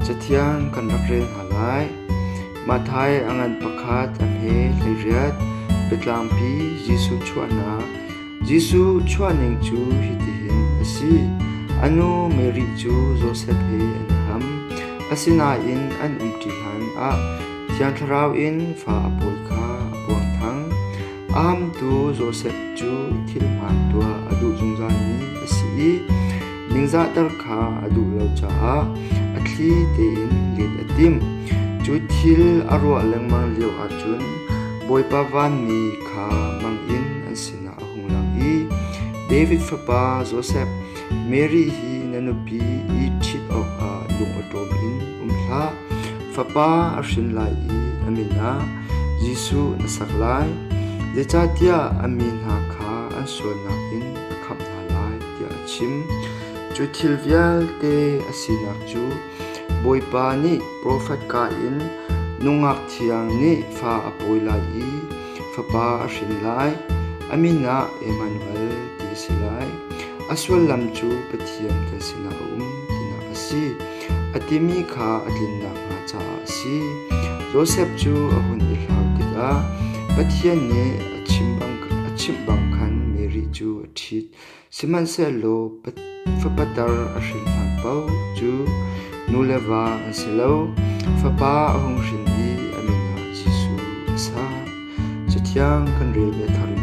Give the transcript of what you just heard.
Cathiang kan rak rel hna lai. Matthai a ngan pakhat a hme 18, biatlangpi Jesuh chuahnak. Jesuh chuahning cu hitihin a si. A nu Mary cu Josef he an i ham. Asinain an umṭi hlan ah Thiang Thlarau in fa a pawi kha a puang thang. A hamtu Josef cu thil hmaan tuah a duh zungzalmi a si i ningzahter kha a duh lo caah a thli tein let a timh. Cu thil a ruah lengmang lio ahcun Bawipa vanmi kha mang in an sinah a hung lang i, David fapa Josef, Mary hi na nupi i ṭhit awkah lung awṭawm in um hlah. Fapa a hrin lai i a min ah Jesuh na sak lai, zeicahtiah a mi hna kha an sualnak in a khamh hna lai, tiah a chim. Cu thil vialte a sinak cu Bawipa nih profet ka in nungak thiang nih fa a pawi lai i fapa a hrin lai, a min ah Emmanuel ti a si lai. A sullam cu Pathian kan sinah a um tinak a si. A timi kha a tlin nakhnga caah a si. Josef cu a hun i hlau tikah Pathian nih a chimh bang khan Mary cu a ṭhit. Sihmanhsehlaw fapatar a hrin hlan paoh cu nu le va an si lo. Fapa a hung hrin i a min ah Jesuh a sak. Cathiang kan relmi a thar.